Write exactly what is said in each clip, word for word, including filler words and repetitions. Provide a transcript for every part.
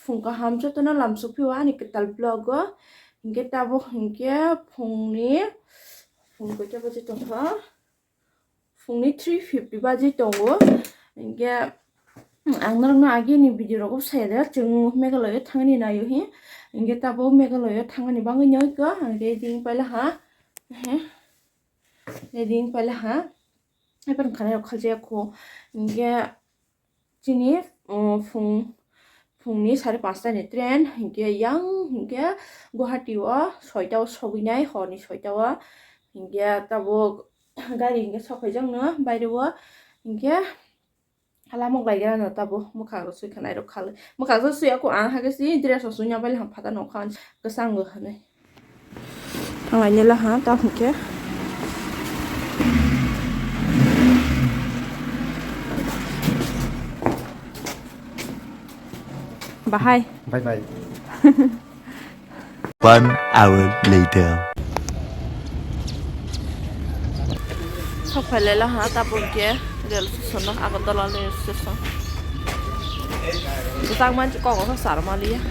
Phung kaham jotono lamsok phio ani kwtal vlog o. Hinkhe tabuk hinkhe phungni, phung koita baje tongkha? Phungni three fifty baje tongo. Hinkhe ang norokno agini video rogo saya de, chwng Meghalaya thangni naio hi. Hinkhe tabuk Meghalaya thangni bagwi nai kha, ang ready wng paila ha. He. Ready wng paila ha. Ebar khana rok khaljaya kho. Hinkhe chini, um, phung, phungni sare panchta ni train, hinkhe yang hinkhe Guwahati o soita o sogwi nai, horni soita o. Hinkhe tabuk gari hinkhe sok phaijakno baire o. Hinkhe hala mok lai gra no tabuk mwkhang rok sui kha nai rok kha. Mwkhang rok sui ako ang hakhe si dress rok sui ya bai ham phata nokha kwchang go hinwi. Thanglai nila ha, ta hwnkhe. Bahai. Bye bye. One hour later. Sok phailai la ha, tabuk khe rail station no, Agartala rail station. Bwsak manchi kok o sar maliya.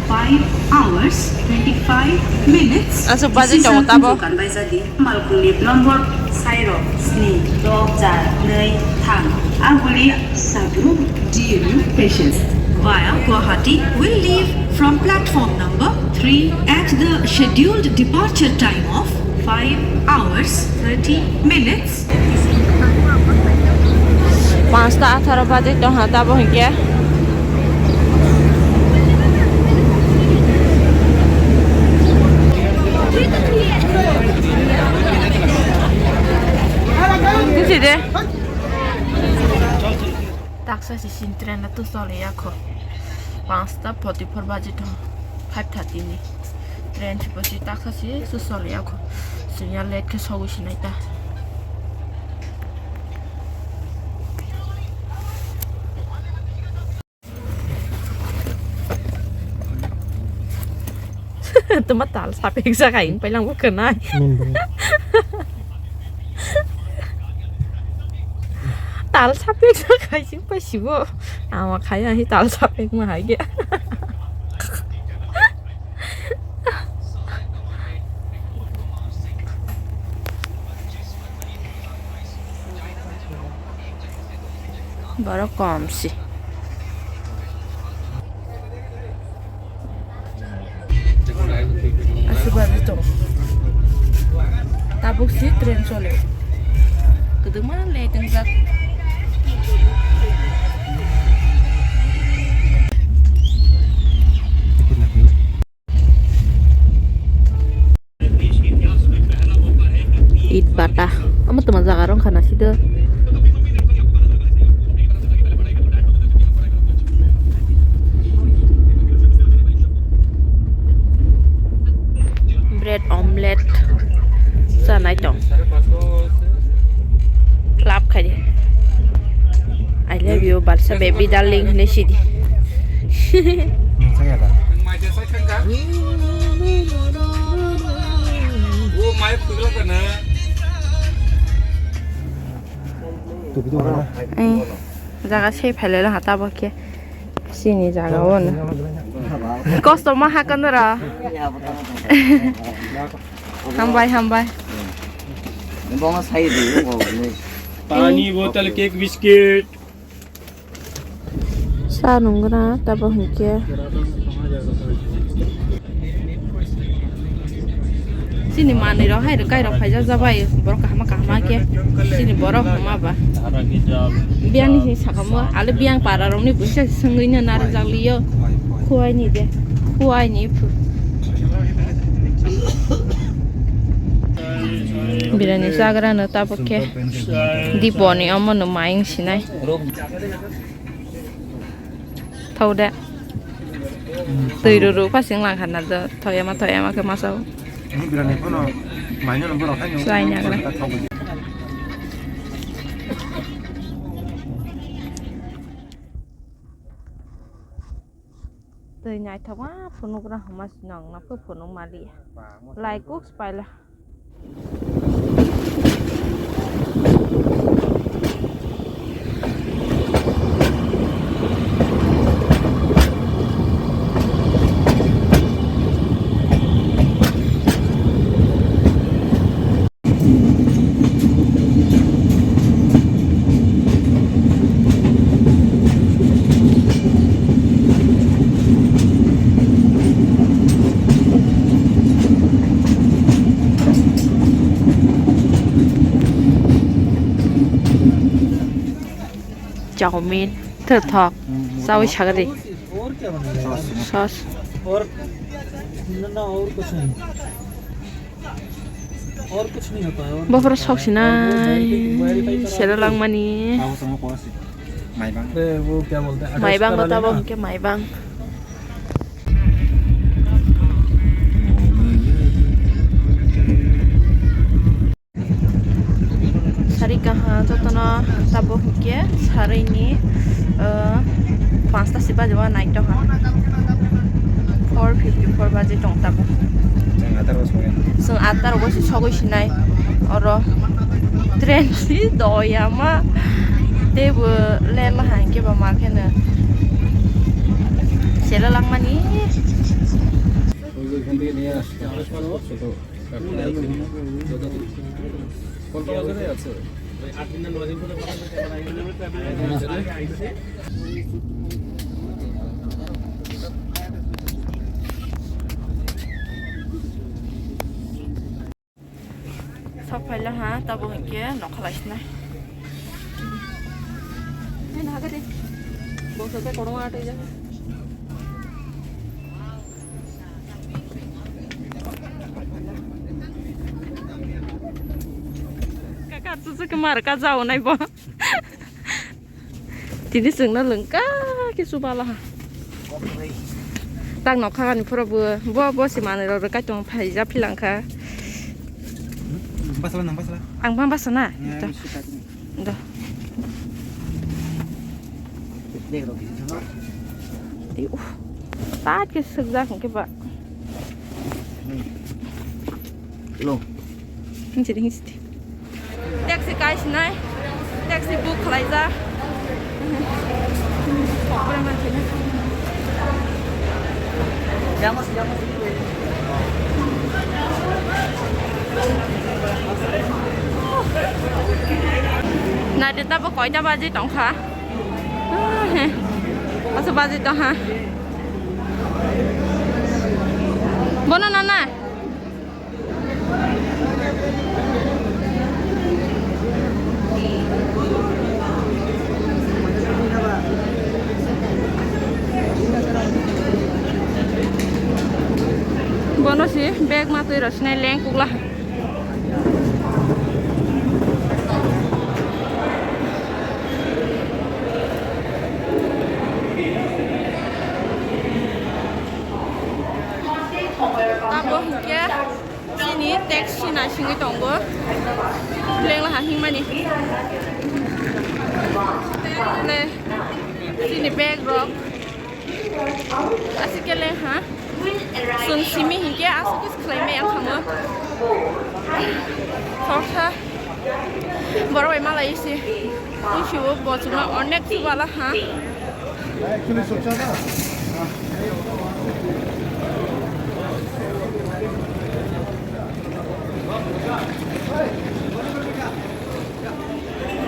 Five hours, twenty-five minutes. Aswk baje tongo tabuk. Kan bai jadi. Malkuni blombor sairok sni dok jar nei thang. Aguli sabru. Dear patients, via Guwahati will leave from platform number three at the scheduled departure time of five hours thirty minutes. Panchta atharo baje tongha tabuk hinkhe. Tisi de. Taksa si sin train na tu soli ya kho. Panchta forty-four baje tong, five thirty ni train si bosi taksa si su soli ya kho. Sunya late khe sogwi sinai ta. Tuma tal sapek jaga ing pailang bo khnai. Tal sapek jaga ing pai sibo. Ama khaya hi tal sapek ma hai ge. Borok kom si. Aswk bai tong. Tabuk si train chole. Kwdwma late wngjak. It bata. Amo toma jaga rong khana sido. Bread omelette chanai tong. Love khai di. I love you, Balsa baby darling, hinwi sidi. Eh, jaga se phailai ha tabuk khe. Chini jaga o no. Kosto ma ha kano ra. Hambai, hambai. Bono sai di, bono. Pani, botal, cake, biscuit. Sa nungra tabo hinkhe. Chini manwi rok hai rwkai rok phaijak jabai borok kahama kahama khe chini borok homa ba. Biyang ni saka mo ale biyang para rok ni buisa swngwi no narwk jak liyo. Khuwai ni de, khuwai ni phu. Birani chagra no tabuk khe Dipo ni omo no maing sinai. Thau de. Twi rw rw phasing lang kha na do. Thoyama thoyama khe masa o. Swlai ni agra. Twi naithokma phunugra hwnma sino ang nokho phunuk maliya. Lai kuk se paila. Chowmin, thwthok, chaui sagadi. Sauce. Bopor sok sinai, sero langmani. Maibang. Maibang kota bo hwnkhe maibang. Sari kaha jotono tabuk hwnkhe sarini, ah, panchta se bajo o naitokha. Four fifty four baji tong tabuk. Chwng atar o songya. Chwng atar o se sogwi sinai. Oro train si doyama teibo lela hangke ba ma kheno sela langmani. Sok phaila ha, tabuk hinkhe nokha laisinai. Hai na hagade. Boksa tei korongo atwi jak. Kakar chuchu khe mar ka jao nai bo. Tini chwngno lwngka khe chubala ha. Tak nokha gani phoro bo, bo, bo se manwi rok rwkai tong phai ja philangkha. Basala nang basala. Ang bang basana. Ito. Ito. Bag rok kisi thangma. Iyo. Tat khe sukjak hwnkhe ba. Lo. Hinsidi, hinsidi. Taxi kaisinai, taxi book khlaijak. Naidi tabuk koita baji tongkha. Asa baji tongkha. Bono nana. Bono si bag matwi rw sinai lengkuk laha. Abo hinkhe chini taxi naisingwi tongo. Lengla ha himani. Le, chini bag rok. Aswk khe le ha. Chwng simi hinkhe aswk khe khlai maya khamu. Khoroksa borok bai malai se. Bisi o bo chwngno onek chubala ha.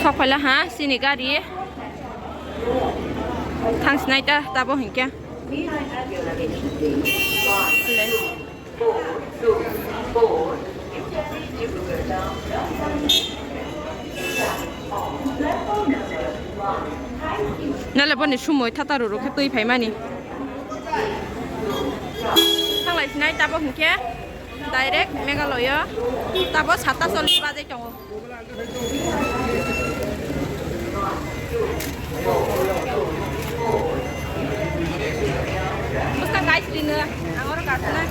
Sok phaila ha chini gari. Thang sinai ta tabo hinkhe. Le. Nale boni sumoi thata ruru khe twi phaimani. Thanglai sinai tabo hinkhe direct Meghalaya tabo satta chollish bajai tongo. Bwskang guys, rino ang oro karkana.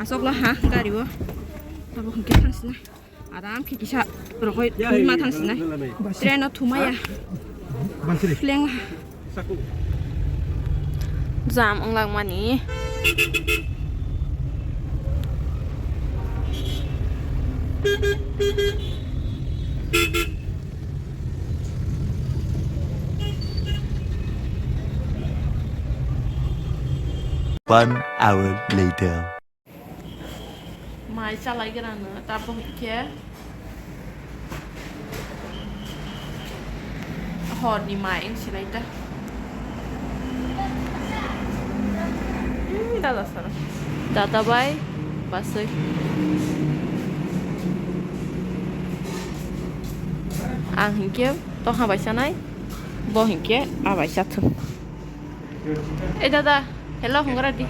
Asokla ha gari o. Abo hwnkhe thangsina. Aram khe kisa rokoi thwi ma thang sinai. Train no thumaya. Fleng. Jam wnglang mani. One hour later. Mai chalai gana no, tabuk khe horni mai wng sinai ta. Hmm, dada sara. Dada bai basui. Ang hinkhe tokha bai sanai, bo hinkhe a bai sathung. Eh, dada, hello, hungra di.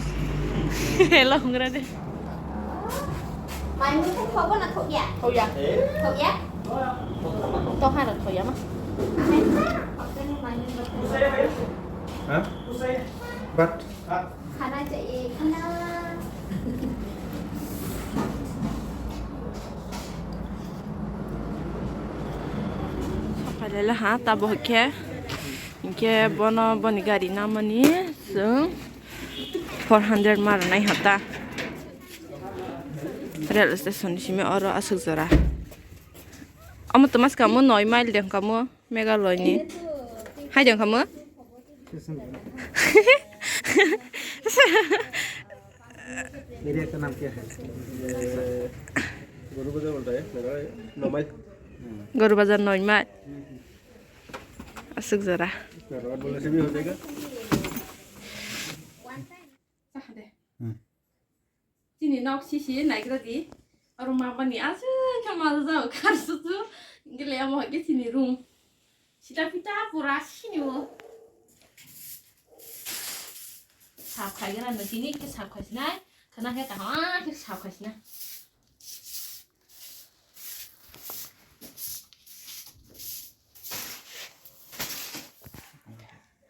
Hello, hungra di. Mai mui thok thok na thok ya? Thok ya. Thok ya? To haro thok ya ma. Ha? But khana chahiye, khana. Sokha lela ha, tabo khe. Hinkhe bono boni gari namani chwng four hundred ma rwnai ha ta. Rail station ni simi oro aswk jora. Omo twma swkang mo noi mile de wngkha mo Meghalaya ni. Hai de wngkha mo? Area ka naam kya hai? Goru Bazar bolta hai, mera no mile. Goru Bazar noi mile. Aswk jora. Road bole se bhi ho jayega. Chini nok sisi naigra di. Aro mabani aswk khe mal jao kharsutu. Gele amo ke chini room. Sita pita pura sini o. Sap khai gana no tini ke sap khai sinai. Kana ke ta ha ke sap khai sinai.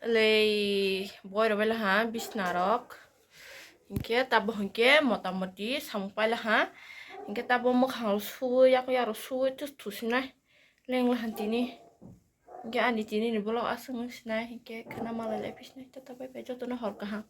Lei boi rok bai laha bisna rok. Hinkhe tabo hinkhe mota moti samung pai laha. Hinkhe tabo mwkhang suwi yak yak rok suwi thusinai leng laha tini. Hinkhe ani tini ni vlog aswk wng sinai hinkhe khana malai lai phi sinai tata bai bai jotono hor kaham.